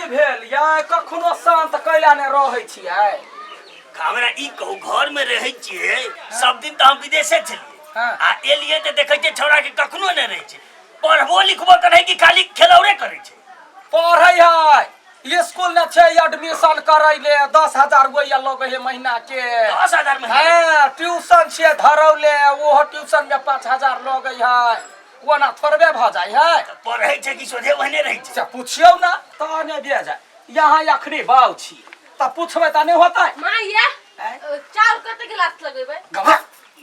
भेल यै? कखनो शान्त कैला ने रहै छियै। हमरा ई कहू, घर में रहै छियै सब दिन तऽ हम विदेशे छलियै। आ एलियै तऽ देखै छियै छौड़ा के कखनो नहि रहै छै। पढ़बो लिखबो करै कि खाली खेलौड़े करै छै? पढ़ै है, स्कूल ने छै एडमिशन करै ले 10,000 रुपया लगै है महीना के। 10,000 महीना? हाँ, ट्यूशन छियै धरौले, ओहो ट्यूशन में 5,000 लगै है। ओना थोड़बे भऽ जाइ है। तऽ पढ़ै छै कि सोझे ओहने रहै छै? से पुछियौ ने तऽ नहि दिया जाय। यहाँ अखनी बाउ छी तऽ पुछबै तऽ नहि होतै। माँ ये आँय? चाउर कते गिलास लगेबै? गवा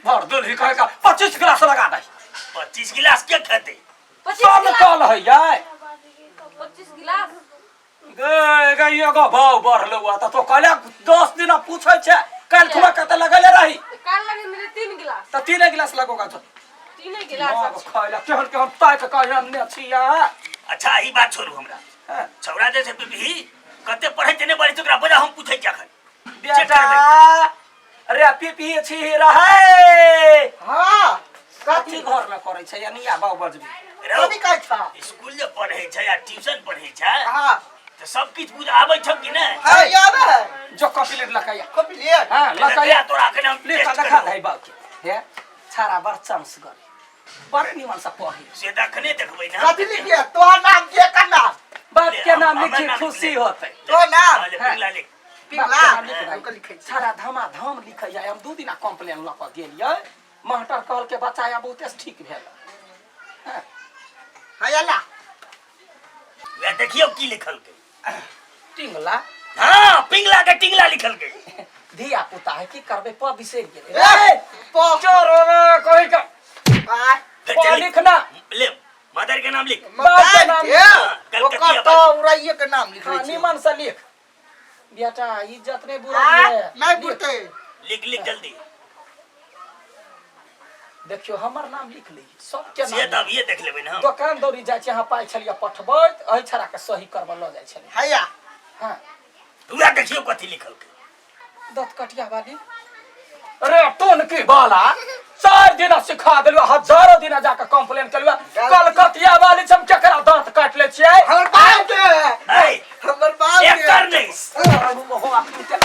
भर देलही कहे का 25 गिलास लगा दे। 25 गिलास के खेतै? 25 सब गिलास? कल है यै। 25 गिलास। गे गे एगो भाव बढ़लौ आ तऽ तो कहले 10 दिन पूछै छै, काल्हि खुमा कते लगेले रही? काल लगे मेरे 3 गिलास। तऽ 3 गिलास लगोगा तो। 3 गिलास। खैला केहन केहन ताकि कऽ अनने छियै। अच्छा, ई बात छोड़ू हमरा। छौड़ा जे छै पिपही कते पढ़ै छै नहि पढ़ै छै, ओकरा बजा, हम पूछै छी अखन। बेटा रे पिपही छी रहै। हाँ। कथी घर में करै छै यानी आ बाउ बजबी? रौ, कथी कहै छा? स्कूल जे पढ़ै छै आ ट्यूशन पढ़ै छै तऽ सब किछु बुझ आबै छौ कि नहि? हाँ, ये आवे है। जो कॉपी लेट लकाया। कॉपी लेट। हाँ, लकाया। तोरा अखन हम लिख टेस्ट देखा करबौ। दे बाउ के। हे छाड़ा बड़ चांस कर बड़े निमन से पढ़ी। से देखने देखबै ना। कथी लिखिए? तोहर नाम के कर नाम? बाप के नाम हमर लिखी नाम खुशी लिख। होते। तोहर नाम? हाँ, ले, पिंगला लिख। पिंगला? बाप के नाम लिख भाई। हमको लिखै छी। छाड़ा धमा धम लिखै है। हम 2 दिना कंप्लेन लऽ कऽ गेलियै, मास्टर कहलकै बच्चा या बहुते ठीक भेल। हाँ, अल्लाह। वएह देखियौ की लिखलकै। टिंगला। हाँ, पिंगला के टिंगला लिखलकै। धिया पुता है, की करबै, प बिसरि गेलै। ए, प। चोर रे, कहि के। आ, फेर प चल लिख। लिखना। ले, मदर के नाम लिख। बाप के नाम। ए, कलकतिया ओकर तो वाली। उड़ाइए के नाम लिख हाँ, लै छी। निमन से लिख बेटा, इज्जत नहीं बुरा आ, है। नहीं बुरतै। लिख लिख जल्दी। देखियो, हमर नाम लिख ली, सबके से नाम। तऽ अभिये देख लेबै ने हम। दोकान दौरी जाइ छी, अहाँ पाइ छलियै पठबैत, एहि छड़ा के सही करबऽ लऽ जाइ छलियै। हैया। हाँ। वएह देखियौ कथी लिखलकै। दत कटिया वाली रे टोनकी वाला, 4 दिन सिखा देलु, हजारों दिन जाके कंप्लेन केलु, कलकतिया वाली हम केकरा दांत काटि ले छियै? हमर बाप के। ऐ, हमर बाप के। एकर नहि।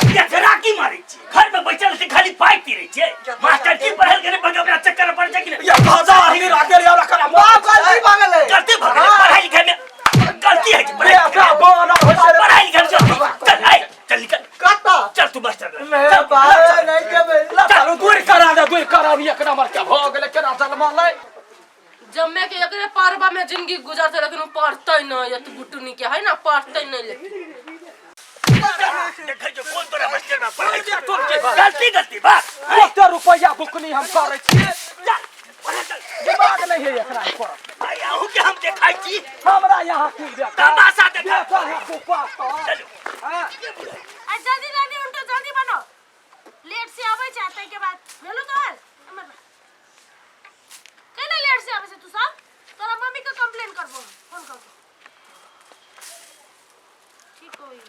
केकरा की मारै छियै? घर में बैठल छी खाली पाइ तीरै छियै। मास्टर की पढ़ल के नहि पढ़ल ओकरा चक्कर पड़ै छै कि नहि? ये हजार ही राखे रे रखा। बाप गलती भऽ गेलै। गलती भऽ गेलै, पढ़ाई लिखाई में गलती होइ छै। पढ़ाई बेटा बाना होइ छै रे। पढ़ाई लिखाई में चल, चल, ऐ, चल निकल। कतऽ? चल तू मास्टर लग। ले चल, बाप, नहि जेबै। ला चलू, दूर करा दे, दूर करा, एक नंबर के भऽ गेलै, केना जलमलै। जम्मे के एकरे पढ़बा में जिंदगी गुजरते, लेकिन उ पढ़ते नहीं ये तो गुटुनी के है ना, पढ़ते नहीं लेकिन। देखै छौ कोन तोरा मास्टर में पढ़ाई ये टोल के बात। गलती गलती बात। ओते रुपैया बुकनी हम करै छियै। चल पढ़े चल। दिमाग नहीं है एकरा पर। आइ अहूँ के हम देखाइ छी। हमरा यहाँ की देखा? तमाशा देखा। बेटा है कुपा तो। चलू। हाँ। आ जल्दी जल्दी उठो, जल्दी बनो, लेट से आबै छै। ताहि के बाद भेलो तोहर हमर केना लेट से आबै छै तू सब? तोरा मम्मी के कंप्लेन करबो फोन करबो। ठीक होई,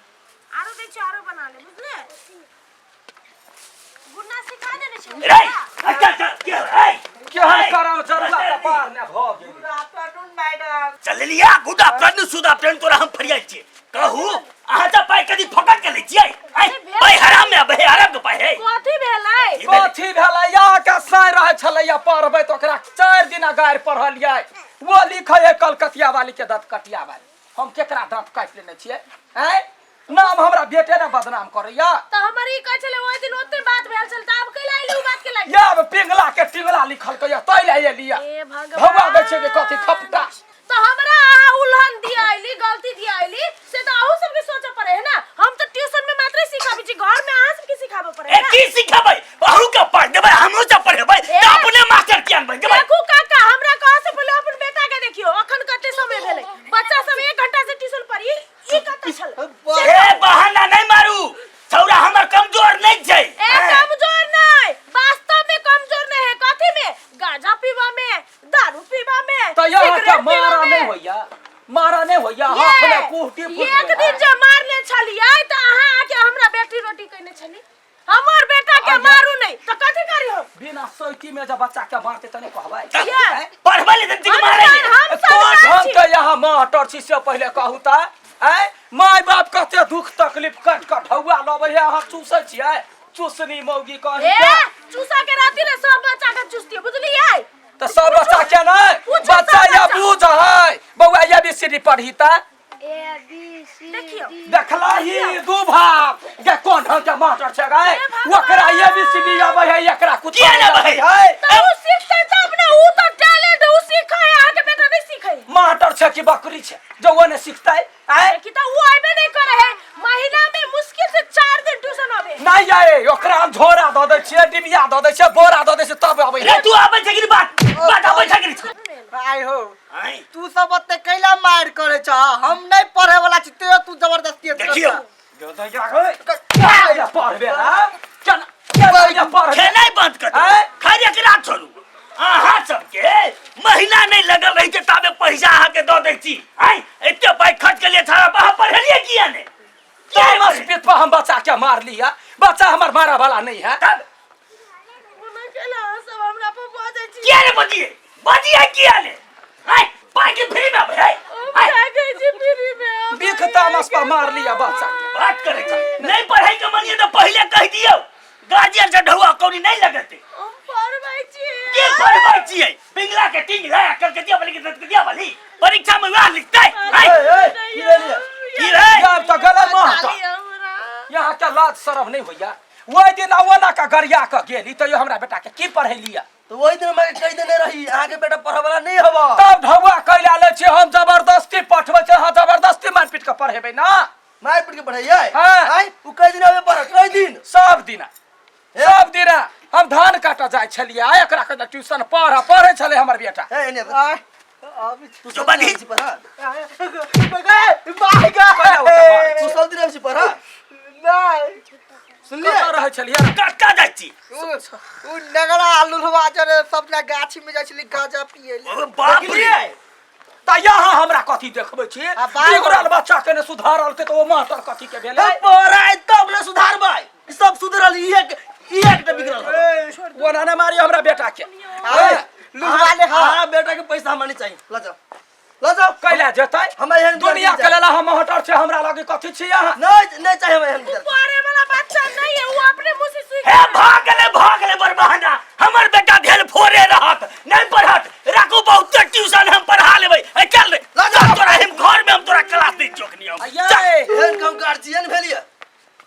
आरो दै छियो, आरो बना ले, बुझले? गुन्ना सिखा देने छै। रे चल चल के ऐ केहन करौ जरुआ कपार ने भऽ गेल। Good afternoon madam. चल लिया। गुड आफ्टरनून, सुद आफ्टरनून तोरा हम फरियाइ छियै। कहू, अहाँ तऽ पाइ कदी फकट के लै छियै? ऐ, पाइ हराम में आबै है, हराम के पाइ है। कथी भेलै? की भेलै? कथी भेलै? यहाँ के साँय रहै छलैया पढ़बै तऽ ओकरा 4 दिना गारि पढ़लियै। वो लिखै है कलकतिया वाली के दत कटिया वाली। हम केकरा दाँत काटि लेने छियै? आँय, नाम हमरा बेटे ने बदनाम करैया। तऽ हमर ई कहै छलै ओहि दिन ओते बात भेल छल, तऽ आब कैला अइली उ बात के लागि? या अब पिंगला के टिंगला लिखलकै या तै लए एलियै। ए भगवान। भगवा दै छै जे कथी खपटा। तऽ हमरा अहाँ उल्हन दिया अइली, गलती दिया अइली, से तऽ अहूँ सबके सोचऽ पड़े है ना। हम तऽ ट्यूशन में मात्रे सिखाबै छी, घर में अहाँ सबके सिखाबऽ पड़े ए है ना। की सिखेबै? अहूँ के पढ़ देबै, हमहूँ सब पढ़ेबै ए। तऽ अपने मास्टर किया बनि जेबै? देखू काका, हमरा कहऽ से पहिले अपन बेटा के देखियौ, अखन कते समय भेलै? बच्चा सब 1 घंटा से ट्यूशन पढ़ी, ई कतऽ छलै? ए बहाना नहि मारू, छौड़ा हमर कमजोर नहि छै। ए कमजोर नहीं, वास्तव में कमजोर नहीं है। कथी में? गांजा पीबा में, दारू पीबा में, तऽ यहाँ के सिगरेट पीबा मारा में। नहीं होइया, मारा नहीं होइया, हाथ में कुहटी फूट एक गेल। दिन जे मारने छलियै तऽ अहाँ आके हमरा बेटी रोटी कयने छली। हमर बेटा के आगे। मारू नहीं तऽ कथी करी हम? बिना सैती में जब बच्चा के मारते तऽ नहीं कहबै? ये। आँय? पढ़बै ले देने छी कि हम मारै ले? हम कोन संस्कार ढंग छी। के यहाँ मास्टर छी से पहिले कहू तऽ? आँय, माय बाप कते दुख तकलीफ कट कट हौआ लबै है अहाँ चूसै छियै चूसनी मौगी कहीं ए के चूसा के राती रे सब बच्चा के चूसती बुझलियै तऽ सब बच्चा के नहि पूछू सब बच्चा या बच्चा। बुझ है बौआ ए बी सी डी पढ़ी तऽ ए बी सी देखियौ। डी देखला ही दू भाप गे कोन ढंग के मास्टर छै गे हे भगवान। ओकरा ए बी सी डी आबै है एकरा कुछ किया नहि आबै है? है तऽ उ सीखतै तब ने उ तऽ टैलेंट उ सीखै अहाँके बेटा नहि सीखै मास्टर छै कि बकरी छै जो वो नहि सिखतै आय कि तऽ उ आबे नहि करे है महीना में मुश्किल से 4 दिन ट्यूशन आबे है। नहि आए ओकरा हम झोरा दऽ दै छियै डिबिया दऽ दै छियै बोरा दऽ दै छियै तब अबै रे तू आबै छै कि नहि बात बात आबै छै कि नहि आइ हो आँय, तू सब ओते कैला मार करे छ हम नहीं पढ़े वाला छी तैयो तू जबरदस्ती एते देखियौ। करता। पढ़बे केना केना पढ़बे खेनाइ बंद कर दू। आँय? खाली एकरा छोड़ू अहाँ सबके महीना नहि लगल रहै छै ताबे पैसा अहाँके दऽ दै छी आँय एते पाइ खर्च केलियै छाड़ा पर अहाँ पढ़ेलियै किया नहि किया नहि तामस पढ़ेलियै? पीत पर हम बच्चा के मार लिया बच्चा हमर मारा वाला नहीं है तब ओना केला अहाँ सब हमरा पर बजै छी किया नहि बजियै बजियै किया नहि आँय पाइ के फ्री मे आबै है हम आँय, जागै छी फ्री में हम बिख तामस पर मार लिया बच्चा के बात करै छै नहि पढ़ै के मन ये तऽ पहिले कहि दियौ गार्जियन से ढौआ कौड़ी नहीं लगते हम पढ़बै छी के पढ़बै छियै पिंगला के टिंगला कलकतिया वाली के कलकतिया वाली परीक्षा में वह लिखतै ए, ए, की लेलियै? की रे जाब तऽ गलत मास्टर खाली हमरा यहाँ के लाज शरम नहीं होइया ओहि दिन ओना के गरिया के गेली तैयो हमरा बेटा के की पढ़ेलिया तो वही दिन हमरा के कहि देने रही अहाँ के बेटा पढ़े वाला नहीं हवा तब ढौआ कैला लै छी हम जबरदस्ती पठबै छी अहाँ जबरदस्ती मारि पीट के पढ़ेबै ना मार पीट के पढ़ैयै हाँ। आय उ कई दिन आबे पढ़ कई दिन सब दिना सब दिना हम धान काटऽ जाइ छलियै आ एकरा कहै ट्यूशन पढ़ पढ़ै छलै हमर बेटा ए एने आय, आबै छी। तू जो सब बधी। दिन आबै छी पढ़ माय गॉड। तू सब दिन आबै छी पढ़ नहि सुनलियै कतऽ रहै छलियै कतऽ जाइ छी उ नगरा लुलुआ जरे सब ना गाछी में जाइ छली गांजा पिए ले ओ बाप रे देखलियै तऽ यहाँ हमरा कथी देखबै छी आ बाप बिगड़ल बच्चा के ने सुधारल के तऽ ओ मास्टर कथी के भेलै पढ़ाई तब ने सुधारबै ई सब सुधरल इहे इहे के बिगड़ल हबे। ओना ने मारी हमरा बेटा के ए, लुलुआ ले हाँ हाँ बेटा के पैसा हमरा नहीं चाहिए ल जाओ ल जाओ कैला जेतै हमरा एहन दुनिया के नहीं लेल हम हटर छै हमरा लगे कथी छी अहाँ नहीं नहीं चाहिए हमरा एहन विद्यार्थी। पढ़े वाला बच्चा नहीं है वो अपने मुंह से सीख हे भागले भागले बरबहना हमर बेटा भेल फोरे रहत नहीं पढ़त राखू बहुते ट्यूशन हम पढ़ा लेबै ए चल रे चल तोरा हम घर में हम तोरा क्लास दै चोखनी हम चल। अये एहन कम गार्जियन भेलिए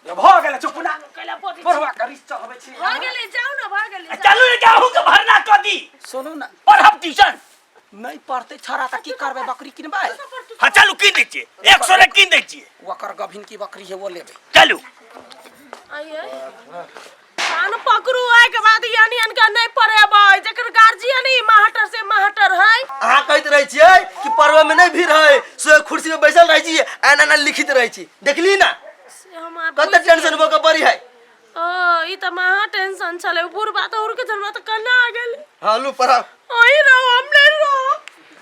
भऽ गेलै चुप ना कैला पढ़ै छी। बुढ़वा के रिस चढ़बै छी भऽ गेलै जाउ ने भऽ गेलै ए, चलू रे जाहू के भरना कऽ दी सुनू ना पढ़ब ट्यूशन नहीं पढ़तै छड़ा तऽ की करबै बकरी किनबै हाँ चलू कीन दै छियै 100 रे कीन दै छियै ओकर गभिन की बकरी है वो लेबै चलू आइए कान पकड़ू आइ के बाद यानी अनका नहीं पढ़ेबै जकर गार्जियन ही माहटर से माहटर है अहाँ कहैत रहै छियै कि पर्व में नहीं भीड़ है से कुर्सी में बैसल रहै छी एना एना लिखित रहै छी देखली ना से हम आब कते बुझि टेंशन भऽ के पड़ी है ओ ई तऽ महा टेंशन छलै बुढ़बा तऽ उड़ के झलवा तऽ कन्ना आ गेल हाँ लू पढ़ाओ ओही रहो हम नहीं रहो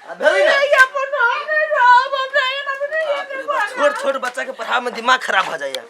आ भेलै ना नहीं अपन हम नहीं रहो हम नहीं हम नहीं छोट छोट बच्चा के पढ़ावे में दिमाग खराब भऽ जाइए